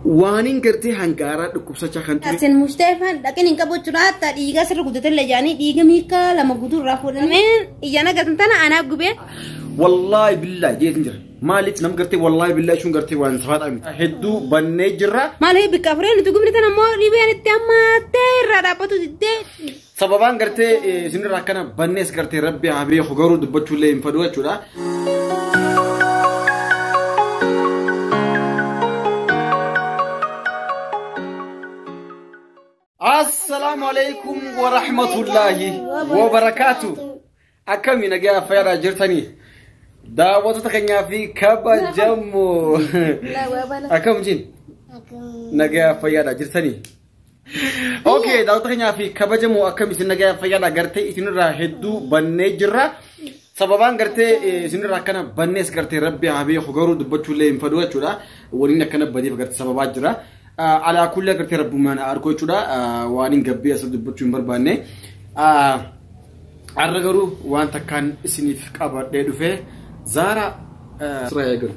Waanin gartee hangaaraa dhukkubsachaa kan ture. Asin Mustafaan dhaqin hin qabu jechuudha. Hatta dhiiga sirri guddatellee jaanii dhiiga miika lama guutuu irraa fuudhameen iyyana gatan tana anaa gubee. Wallaahi billaahi jeetin jira. Maaliif nam gartee wallaahi billaahi sun gartee waan safaadhaa miti. Hedduu bannee jirra. Maaliif bikka afuree nuti gubni tana immoo dhibeen itti hammaattee irraa dhaabbatu diddee. Sababaan gartee isinirraa akkana bannees gartee rabbi haa beeku garuu dubbachuullee hin fedhu jechuudha. Assalaamu alaikum wa rahmatullahi wa barakaatu. Akkami nagaa fayyaadhaa jirtanii? Daawwattoota keenyaa fi kabajamoo. Akkam jin? Nagaa fayyaadhaa jirtanii? Okay, daawwattoota keenyaa fi kabajamoo akkam isin nagaa fayyaadhaa gartee isinirraa hedduu bannee jirra. Sababaan gartee isinirraa akkana bannees gartee rabbi haa beeku garuu dubbachuullee hin fedhu jechuudha. Waliin akkana badeef gartee sababaa jira. Alaa kulli gartee rabbummaan argoo jechuudha. Waan hin gabbee asirra dubbachuu hin barbaanne. Har'a garuu waan takkaan isiniif qabadhee dhufee Zaara sirraa eegalu.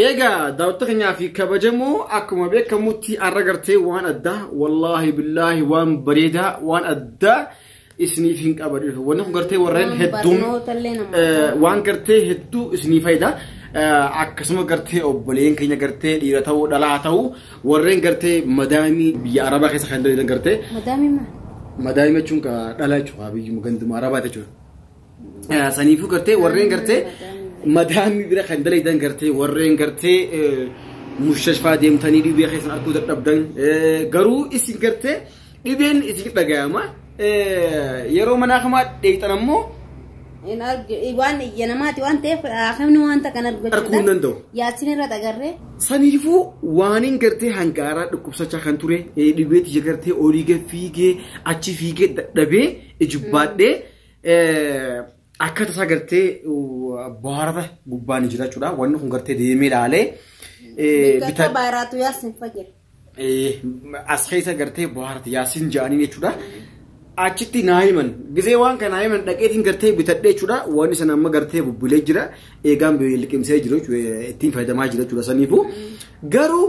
Egaa daawwattoota keenyaa fi kabajamoo akkuma beekamutti har'a gartee waan addaa wallaahi billaahi waan bareedaa waan addaa isiniif hin qabadhe dhufe. Wanni kun gartee warreen hedduun waan gartee hedduu isinii fayyada. Akkasuma gartee obboleen keenya gartee dhiira ta'uu dhalaa ta'uu warreen gartee madaamii biyya Arabaa keessa kan dalagan gartee. Madaamii maal? Madaamii jechuun ka dhalaa jechuudha biyyuma ganduma Arabaa jechuudha. Saniifuu gartee warreen gartee madaamii bira kan dalagan gartee warreen gartee mushashfaa deemtanii dhibee keessan arguu dadhabdan garuu isin gartee dhibeen isin dhagayama yeroo manaa kamaa dheeyxan ammoo waan iyya namaati waan ta'eef akkamni wanta kan arguu hin danda'u. Yaasin irra agarree. Saniifuu waanin gartee hangaaraa dhukkubsachaa kan ture dhibee tiyya gartee olii fiigee achi fiigee dadhabee ijibbaadhee akka tasaa gartee baarata gubbaa ni jira jechuudha. Wanni kun gartee deemee ilaalee. Bikka baaraatu yaasin fayyada. As keessa gartee baarata yaasin ja'anii jechuudha. Achitti naa himan gisee waan kana himan dhaqeetiin gartee bitadhee jechuudha. Wanni sana amma gartee bubbulee jira. Eegaan liqimsee jiru ittiin fayyadamaa jira jechuudha saniifuu. Garuu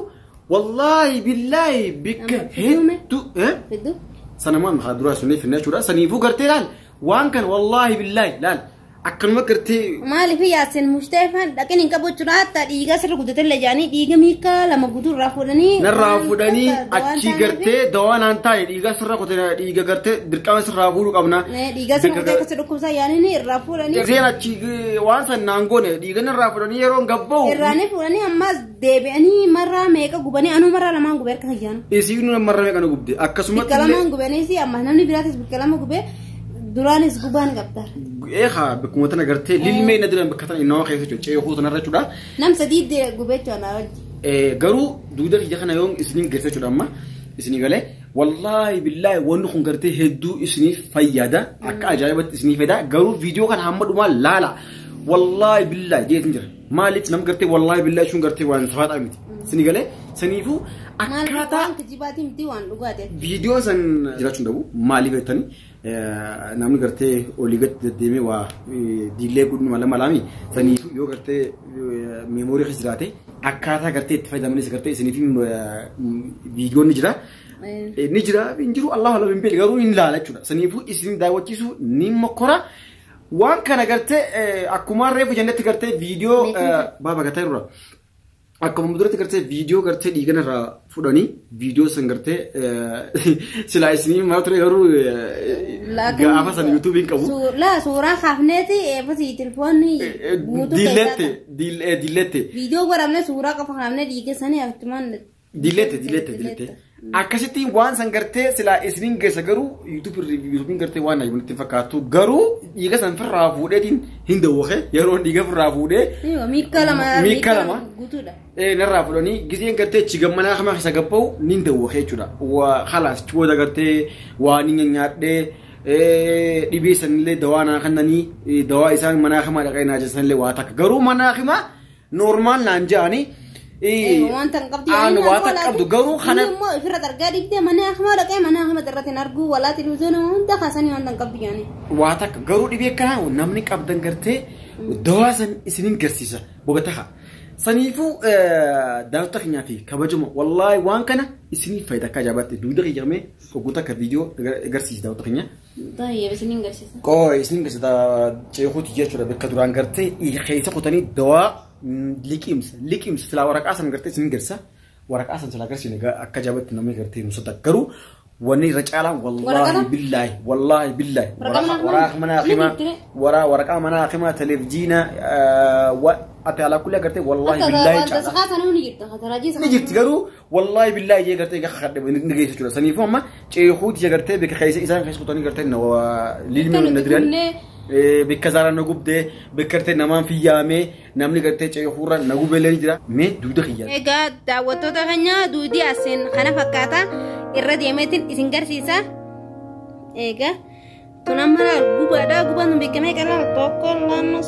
wallaahi billaahi bikka hedduu. Sana maan haa duraa sunii finna jechuudha. Saniifuu gartee laal waan kana wallaahi billaahi laal akkanuma gartee. Maaliif yaasin Mustafaan dhaqin hin qabu jechuudha. Hatta dhiiga sirri guddatellee jaanii dhiiga miika lama guutuu irraa fuudhanii. Narraa fuudhanii achi gartee dawaa naan taane dhiiga sirra kutee dhiiga gartee dirqama sirraa fuudhuu qabna. Dhiiga sirra kutee akkasi dhukkubsaa yaaniin irraa fuudhanii. Giseen achi waan san naan goone dhiiga narraa fuudhanii yeroo gabba'u. Irraanii fuudhanii ammas deebi'anii marraa meeqa gubanii anuu marraa lamaan gubee harka kiyyaanu. Isiin marraa meeqa nu gubde akkasumatti. Bikka lamaan gubaniis amma namni biraatis bikka lama gubee duraanis gubaan qabda. Eegaa bakkuma tana gartee lilmee na diran bakka tana innoo keessa jechuudha ceekuu tanarra jechuudha. Nam sadii gubee jechuudha wajji. Garuu duuda kiyya kana yoon isiniin geessa jechuudha amma isinii galee wallaahi billaahi wanni kun gartee hedduu isiniif fayyada akka ajaa'ibatti isinii fayyada garuu viidiyoo kana hamma dhumaa laala wallaahi billaahi jeetin jira. Maaliif nam gartee wallaahi billaahi sun gartee waan safaadhaa miti isinii galee saniifuu akkaataa viidiyoo san jiraachuu hin dhabu maaliif jettanii namni gartee olii gadi deddeemee waa diillee gudnu mala malaami saniifuu yoo gartee meemoorii keessa jiraate akkaataa gartee itti fayyadamanis gartee isiniif viidiyoon ni jira. Ni jira hin jiru Allahu alam hin beeku garuu hin laala jechuudha. Saniifuu isin daawwachiisu ni mokkora. Waan kana gartee akkuma reefu jennetti gartee viidiyoo baaba gataa irra. Akkuma duratti gartee viidiyoo gartee dhiigan irraa fuudhanii viidiyoo san gartee silaa isinii maal ture garuu gaafa san yuutuubiin qabu. Laa suuraa kaafneeti eebbasi telefoonni guutuu Diillette diillette. Viidiyoo godhamne suuraa qofa kaafne dhiiga sanii achumaan. Diillette diillette diillette. Akkasitti waan san gartee silaa isiniin geessa garuu yuutuubiin gartee waan naayibanitti fakkaatu garuu dhiiga san firraa fuudheetiin hin dawwaqe yeroo dhiiga firraa fuudhee. Miika lama. Miika lama. Guutuudha. Narraa fuudhanii giseen gartee chigammanaa kama keessa gabba'u ni dawwaqe jechuudha. Khalaas booda gartee waan hin nyaadhee dhibee sanillee dawaa naa kennanii dawaa isaan manaa kamaa dhaqee naa jesanillee waa takka garuu manaa kamaa noormaal naan ja'anii. Wanta hin qabdu. Waan takka qabdu garuu kana. Immoo ofirra argaa dhibdee mana hamaa dhaqee mana hamaa irratti hin argu walaa televiziyoona hunda kaasanii wanta hin qabdu yaani. Waa takka garuu dhibee akkanaa namni qabdan gartee dawaa san isiniin garsiisa bobataha. Saniifuu daawwattoota keenyaa fi kabajuma wallaahi waan kana isinii fayyada akka ajaa'ibaatti duuda kiyyamee oggota akka viidiyoo agarsiisa daawwattoota keenya. Tayyee isiniin garsiisa. Qoo isin garsiisa ceekuuti jechuudha bakka duraan gartee keessa kutanii dawaa liqimsa liqimsa silaa waraqaa san gartee isin garsiisa waraqaa san silaa agarsiisne akka ajaa'ibaatti namni gartee nu sodaa garuu wanni irra caalaan wallaahi billaahi wallaahi billaahi waraqaa mana hakimaa waraqaa mana hakimaa televijiina ati alaa kulli agartee wallaahi billaahi caalaa ni jirti garuu wallaahi billaahi jee gartee gaha ni geessa jechuudha saniifuu amma ceekuuti gartee bakka keessa isaan keessa kutanii gartee lilmi na diran bakka zaaraan na gubdee bakka gartee namaan fiyyaamee namni gartee ceekuurra na gubeelee ni jira mee duuda kiyya. Egaa daawwattoota keenya duudii asiin kana fakkaata irra deemeetiin isin garsiisa. Egaa tun amma gubaadha gubaan tun beekamee qalama 1 2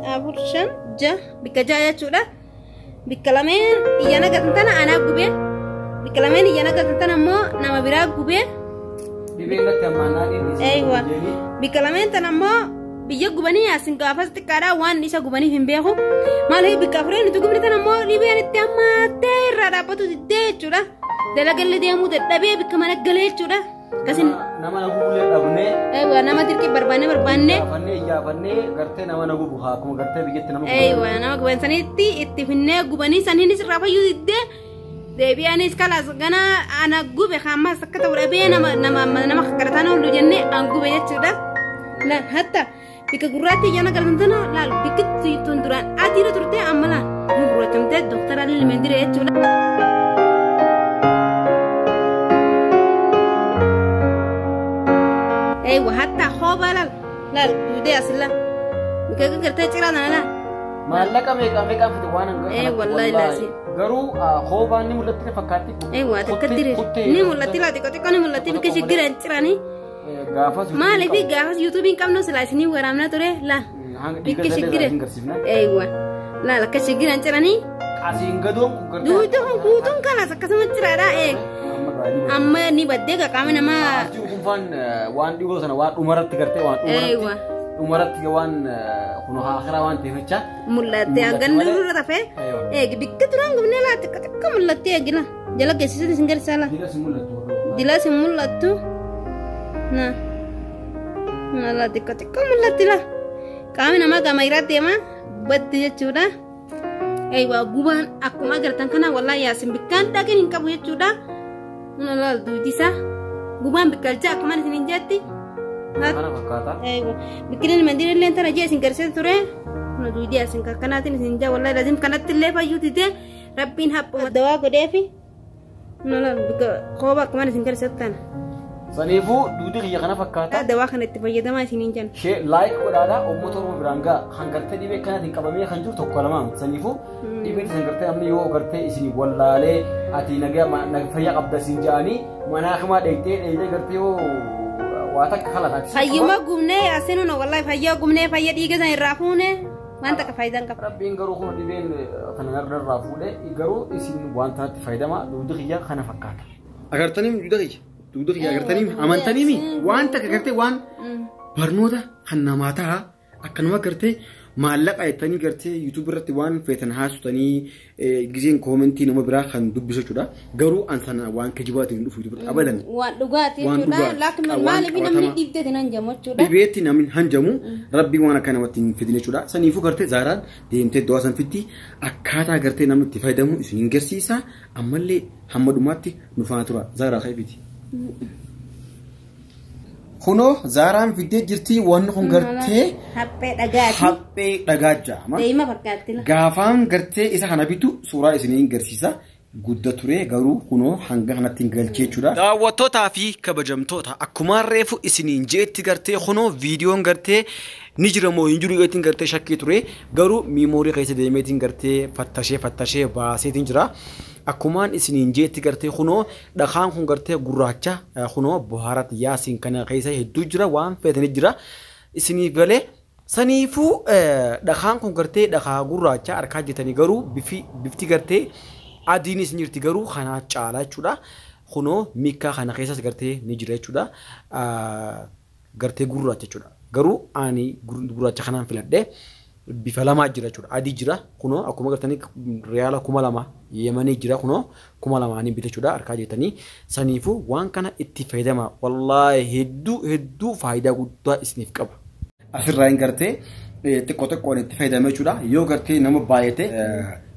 3 4 5 6 bikka 6 jechuudha. Bikka lameen iyyana gatan tana anaa gubee bikka lameen iyyana gatan tana immoo nama biraa gubee. Eewa bikka lameen tana immoo biyya gubanii asin gaafas xiqqaadha waan isa gubaniif hin beeku maaliif bikka afureen nuti gubni tana immoo dhibeen itti hammaattee irraa dhaabbatu diddee jechuudha. Dalagallee deemuu dadhabee bikka mana galee jechuudha. Kasin nama na gubulee dhabnee. Eewa nama dirqii barbaanne barbaanne. Yaafannee yaafannee gartee nama na gubu haa akkuma gartee biyyatti nama gubu. Eewa nama guban sanitti itti finnee gubanii saniinis irraa fayyuu diddee deebi'anis kalaas gana ana gube ammas akka ta'u dhabee nama nama nama kakkarataan oolu jennee an gube jechuudha. Laal hatta bikka gurraatti iyyana galtan tana laal bikki tun duraan adiirra turte amma laal nu gurraachamtee doktara Lilmendire jechuudha. Eewa hatta hooba laal laal duudee asilla bikka gartee ciraa nana laal. Maallaqa meeqa meeqa fide waan hanga Ee wallaahi laasi. Garuu hoobaan ni mul'atti fakkaatti. Eewa takka dire ni mul'atti laa xiqqoo xiqqoo ni mul'atti bikka shiggiraan ciranii. Gaafas Maaliif gaafas yuutuubiin qabnu silaa isinii waraabnaa ture laa bikka shiggire. Eewa laal akka shiggiraan ciranii. Asiin gadoon kun gartee. Duutuu kun guutuun kalaas akkasuma ciraadha ee. Amma ni baddee qaama namaa. Kun faan waan dhiyoo sana waan dhumarratti gartee waan Eewa. dhumarratti waan kun haakiraa waan ta'eef jecha. Mul'attee hangan nurra tafee. Eegi bikka duraan gubnee laa xiqqoo xiqqoo mul'attee eegila jala geessisuun isin garsiisa laa. Dilas mul'attu. Dilas hin mul'attu. Na. Laa xiqqoo xiqqoo mul'atti laa. Qaamni namaa gama irraa deema baddi jechuudha. Eewa gubaan akkuma agartan kana wallaahi yaasin bikkaan dhaqin hin qabu jechuudha. Nuna laal duuti isaa gubaan bikkalcha akkuma isin hin jetti. Kana fakkaata. Eewa biqileen mandiin illee tana jee isin garsiisa ture. Nuna duuti asin kakkanaatiin isin jaa wallaahi lazim kanatti illee fayyuu didee rabbiin haphuma dawaa godheefi. Nuna laal bikka kooba akkuma isin garsiisa tana. Saniifuu duuti kiyya kana fakkaata. Dawaa kana itti fayyadamaa isiniin jenna. Shee laayik godhaadha uummata Oromoo biraan ga'a kan gartee dhibee kanaatiin qabamee kan jiru tokko lamaa miti. Saniifuu dhibeen isin gartee namni yoo gartee isin wallaalee ati nagaa fayyaa qabda isin ja'anii mana hakimaa dheeytee dheeytee gartee yoo waa takka kalataati. Fayyuma gubnee asiin wallaahi fayyaa gubnee fayya dhiiga san irraa fuune waan takka faayidaan qaba. Rabbiin garuu kun dhibeen kana irraa fuudhee garuu isin waan tanatti fayyadama duuti kiyya kana fakkaata. Agartanii duuda kiyya. Duuda kiyya agartanii amantanii waan takka gartee waan barnoota kan namaa ta'a akkanuma gartee maallaqa jettanii gartee yuutuub irratti waan feetan haasutanii giseen koomentii nama biraa kan dubbisu jechuudha. Garuu an sana waan kijibaatiin dhufu yuutuub irratti abadan. Waan dhugaati jechuudha. Laakiin maaliif namni dhiibdeeti nan jamu jechuudha. Dhibeetti namni hanjamu rabbii waan akka namatti hin fidine jechuudha. Saniifuu gartee Zaaraan deemtee dawaa san fitti akkaataa gartee namni itti fayyadamu isin hin garsiisa. Ammallee hamma dhumaatti nu faana tura. Zaaraa ka'eefiti. Kunoo Zaaraan fiddee jirti wanni kun gartee Haphee dhagaati. Haphee dhagaa jedhama. Deema fakkaatti la. Gaafaan gartee isa kana bitu suuraa isiniin garsiisa. Gudda ture garuu kunoo hanga kanatti hin galchee jechuudha. Daawwattootaa fi kabajamtoota akkuma reefu isiniin jeetti gartee kunoo viidiyoon gartee ni jira moo hin jiru jeetiin gartee shakkii ture garuu miimoorii keessa deemeetiin gartee fattashee fattashee baaseetiin jira. Akkumaan isiniin jeetti gartee kunoo dhakaan kun gartee gurraacha kunoo bohaaraatti yaasiin kana keessa hedduu jira waan feetanii jira isiniif galee saniifuu dhakaan kun gartee dhakaa gurraacha harkaa jirtanii garuu bifti gartee adiin isin jirti garuu kanaa caalaa jechuudha. Kunoo miikkaa kana keessas gartee ni jira jechuudha. Gartee gurraacha jechuudha. Garuu ani gurraacha kanaan filadhe. Bifa lamaa jira jechuudha. Adii jira kunoo akkuma gartanii riyaala 2000 Yemanii jira kunoo 2000 bita jechuudha harkaa jettanii. Saniifuu waan kana itti fayyadama. Wallaahi hedduu hedduu faayidaa guddaa isiniif qaba. Asirraa hin gartee xiqqoo xiqqoon itti fayyadame jechuudha. Yoo gartee nama baay'ate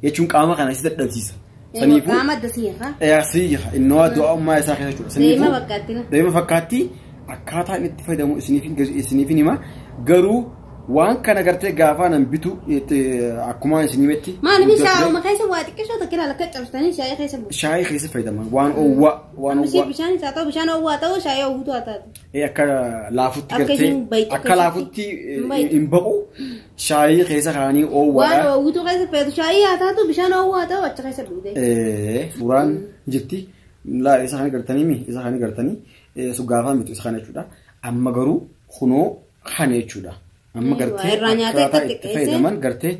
jechuun qaama kana si dadhabsiisa. Saniifuu qaama adda si'a. Si'a innoo du'aa isaa keessa jechuudha. Deema fakkaatti. Deema fakkaatti akkaataa inni itti fayyadamu isiniif hima. Garuu waan kana gartee gaafa nan bitu akkuma isiniimetti. Maaliif shaayii keessa waa xiqqeessoo takka ilaala akka cabsitanii shaayii keessa buusu. Shaayii keessa fayyadaman waan oowwaa waan oowwaa. Bishaan isaa ta'u bishaan oowwaa ta'u shaayii oowwutu haa taatu. Akka laafutti gartee akka laafutti hin baqu shaayii keessa kaanii oowwaadha. Waan oowwutu keessa fayyadu shaayii haa taatu bishaan oowwaa ta'u achi keessa dhuute. Suuraan jirti laa isa kana gartanii mi isa kana gartanii gaafaan bitu isa kana jechuudha. Amma garuu kunoo kana jechuudha. Amma gartee akkaataa itti fayyadaman gartee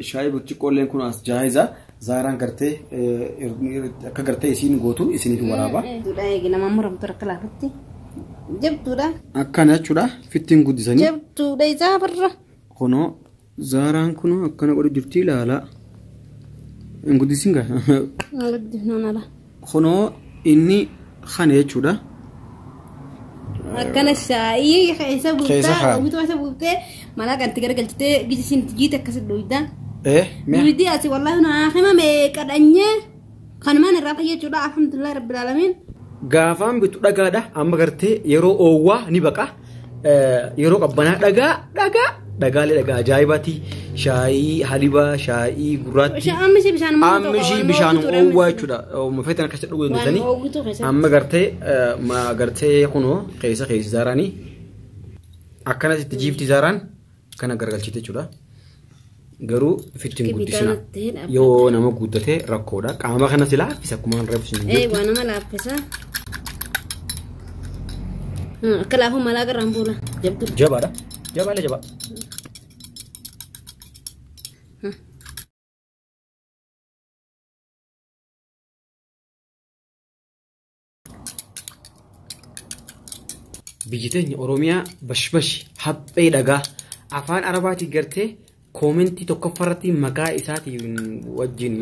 shaayii burcuqqoolleen kun as jaayiza zaaraan gartee akka gartee isiin gootu isiniif waraaba. Nama muramtu rakka laafatti. Jabduudha. Akkana jechuudha fittiin guddisanii. Jabduudha isaa barra. Kunoo zaaraan kunoo akkana godhu jirti ilaala. Hin guddisin gaa. Guddifnuun ala. Kunoo inni kana jechuudha. Akkana shaayii keessa buuftee oomishtuu keessa buuftee malaa kanatti garagalchitee gijisiin jiite akkasi dhuyda. Dhuydi asi wallaahi naa hima meeqa dhanyee kanumaan irraa fayyachuudha alhamdulillahi rabbil aalamiin. Gaafaan bitu dhagaadha amma gartee yeroo oowwaa ni baqa yeroo qabbanaa dhagaa dhagaa dhagaalee dhagaa ajaa'ibaati shaayii halibaa shaayii gurraatti Ammishii bishaan oowwaa jechuudha feetan akkasitti dhuguu dandeessanii amma gartee gartee kunoo keessa keessa zaaraanii akkanatti itti jiifti zaaraan kana garagalchite jechuudha. Garuu fittiin guddisina yoo nama guddate rakkoodha qaama kana si laaffisa akkuma reefu sin jettu. Waa nama laaffisa. Akka laafuu malaa garaan buula. Jabaadha. Jabaalee jabaa. Biyyi teenya Oromiyaa bashbash haphee dhagaa afaan Arabaatiin gartee koomentii tokkoffaarratti maqaa isaatiin wajjin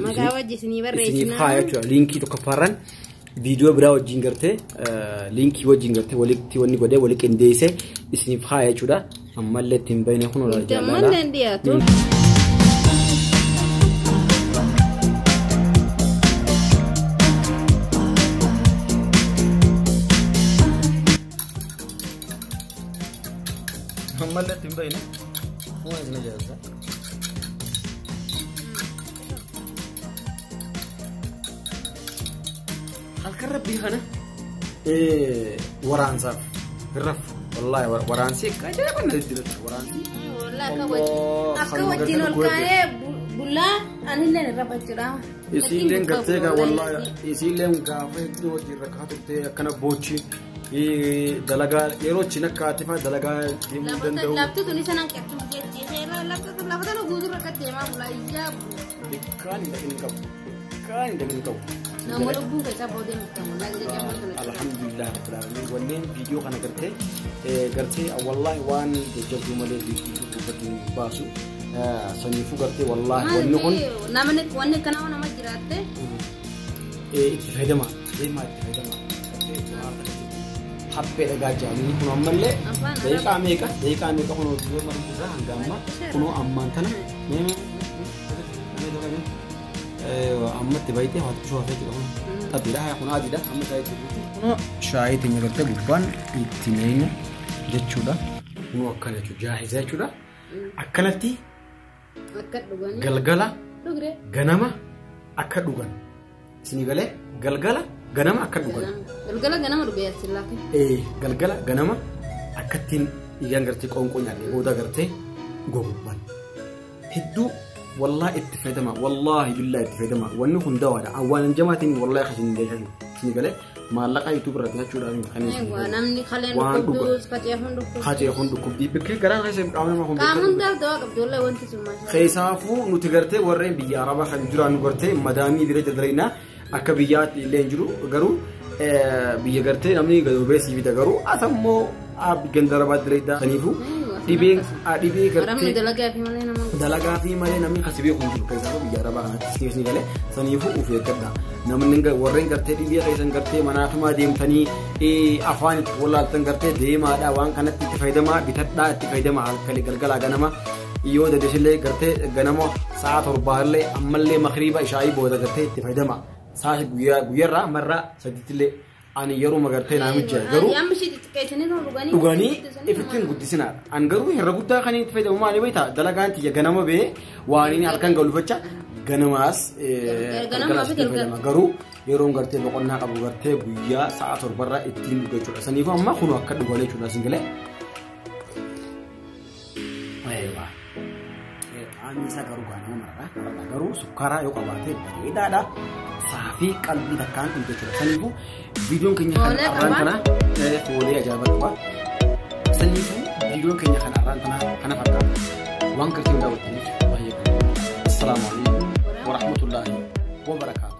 isiniif haa jechuudha. Liinkii tokkoffaarraan viidiyoo biraa wajjin gartee liinkii wajjin gartee walitti wanni godhee wali qindeessee isiniif haa jechuudha. Ammallee ittiin bahine kun Ammallee hin dhiyaatu. Ammallee ittiin bahine kun isin ajaa'ibsa. Halkan rabbii kana waraansaaf hirrafu. Wallaahi waraansi akka ajaa'iba na jira waraansi. Akka wajjin ol kaanee bulaa anillee irra jira. Isiilleen gartee gaa wallaahi isiilleen gaafa hedduu wajjin rakkaa turte akkana boochi dalagaa yeroo achiin akka ati fa'aa dalagaa deemuu danda'u. Lafti tuni sanaan qeertuu jechi lafa tana guutuu rakka deemaa bulaa ijaa. Dikkaan hin dhaqin qabu. Dikkaan hin dhaqin qabu. Nama lubbuun keessaa boodee murtamu. Alhamdulillah rabbil alamin wanneen viidiyoo kana gartee gartee wallaahi waan jajjabduu malee viidiyoo baasu saniifuu gartee wallaahi wanni kun namni wanni kana nama jiraatte itti fayyadama deemaa itti fayyadama haphee dhagaa jaanii kun ammallee daqiiqaa meeqa kun yoo marii hanga amma kunoo ammaan tana ammatti baay'ee haa xiqqoo hafee jira kun xabbiidha haa kun adiidha amma shaayii itti kunoo shaayii teenya gartee gubbaan itti neenya jechuudha kunoo akkana jechuudha jaahiza jechuudha akkanatti galgala ganama akka dhugan isinii galee galgala ganama akka dhugan galgala ganama dhugee asillaake galgala ganama akkattiin dhiigaan gartee qoonqoo nyaadhee booda gartee gogubbaan hedduu والله اتفادما والله بالله اتفادما وانه كن دواء اولا جماعتين والله خشن ديشن سنغله ما لقى يوتيوبر تاچو دان خني namni kaleen dhukkubdus facee hundukku facee hundukku bikke garaa keessa qaamni nama hundukku qaamni hundaaf dawaa qabdi wallahi wanti sun maashaa keessaafuu nuti gartee warreen biyya arabaa kan jiraan nu gartee madaamii bira daldalaynaa akka biyyaatti illee hin jiru garuu biyya gartee namni gadoobee sii bita garuu asammoo ganda arabaa direeddaa saniifuu Dhibeen dhibee Haramni gartee dalagaa fi malee nama dalagaa fi malee namni kasi beeku hin jiru keessaa biyya arabaa kanatti isin galee saniifuu of eeggadha. Namni warreen gartee dhibee keessan gartee manaatumaa deemtanii afaan itti wallaaltan gartee deemaadha waan kanatti itti fayyadamaa bitadhaa itti fayyadamaa halkanii galgalaa ganama yoo dandeessillee gartee ganama sa'a torbaallee ammallee makriiba ishaayii booda gartee itti fayyadama. Sa'a guyyaarraa marraa sadiittillee ani yeroo gartee naa mijjaa garuu Amma ishee xixiqqeessanii dhuganii dhuganii ifittiin guddisinaadha. An garuu irra guddaa kan itti fayyadamu maali beektaa dalagaan tiyya ganama bee waan inni halkan galufacha ganamaas galgalas itti fayyadama. Garuu yeroon gartee boqonnaa qabu gartee guyyaa sa'a torbarraa ittiin dhuga jechuudha. Saniifuu amma kun akka dhugan jechuudha sin galee. Qaamni isaa garuu ganama marara. Garuu sukkaaraa yoo qabaate bareedaadha. Saafii qalbii takkaan dhuga jechuudha. Saniifuu viidiyoon keenya kan arraan kana foolee ajaa'iba qaba. Saniifuu viidiyoon keenya kan arraan kana kana fakkaata. Waan gartee daawwattaniif baay'ee galatoomaa. Assalaamu alaikum warahmatullaahi wabarakaatuh.